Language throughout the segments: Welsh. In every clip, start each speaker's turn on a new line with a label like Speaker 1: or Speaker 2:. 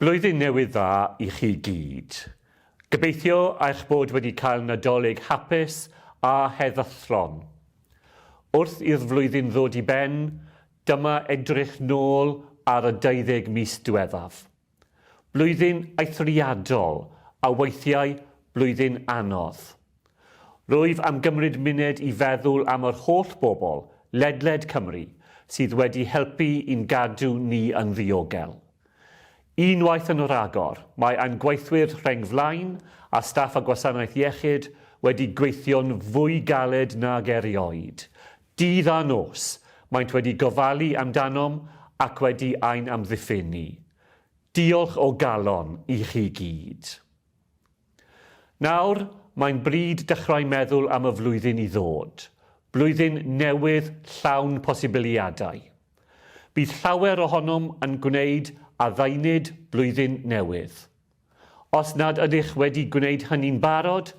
Speaker 1: Blwyddyn Newydd Dda i chi gyd. Gobeithio eich bod wedi cael Nadolig hapus a heddychlon. Wrth i'r flwyddyn ddod i ben, dyma edrych nôl ar y 20 mis diweddaf. Blwyddyn eithriadol a weithiau blwyddyn anodd. Rwyf am gymryd munud i feddwl am yr holl bobl ledled Cymru sydd wedi helpu i'n gadw ni yn ddiogel. Unwaith yn rhagor, mae ein gweithwyr rheng flaen a staff y Gwasanaeth Iechyd wedi gweithio'n fwy galed nag erioed. Dydd a nos, maent wedi gofalu amdanom ac wedi ein amddiffyn ni. Diolch o galon i chi gyd. Nawr, mae'n bryd dechrau meddwl am y flwyddyn i ddod. Blwyddyn newydd llawn posibiliadau. Bydd llawer ohonom yn gwneud adduned blwyddyn newydd. Os nad ydych wedi gwneud hynny'n barod,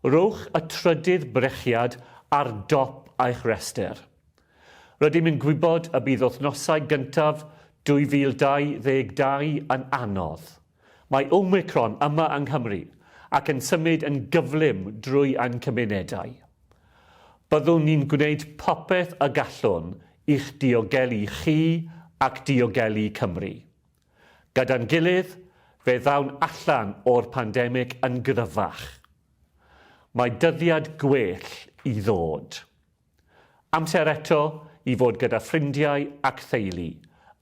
Speaker 1: rhowch y trydydd brechiad ar dop eich rhestr. Rydym yn gwybod y bydd wythnosau gyntaf 2022 yn anodd. Mae Omicron yma yng Nghymru ac yn symud yn gyflym drwy ein cymunedau. Byddwn ni'n gwneud popeth y gallwn i'ch diogelu chi ac diogelu Cymru. Gyda'n gilydd, fe ddown allan o'r pandemig yn gryfach. Mae dyddiad gwell i ddod. Amser eto i fod gyda ffrindiau ac theulu,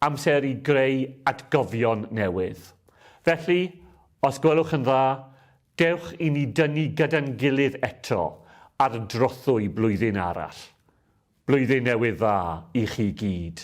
Speaker 1: amser i greu atgofion newydd. Felly, os gwelwch yn dda, dewch i ni dynnu gyda'n gilydd eto ar drothwy blwyddyn arall. Blwyddyn Newydd Dda i chi gyd.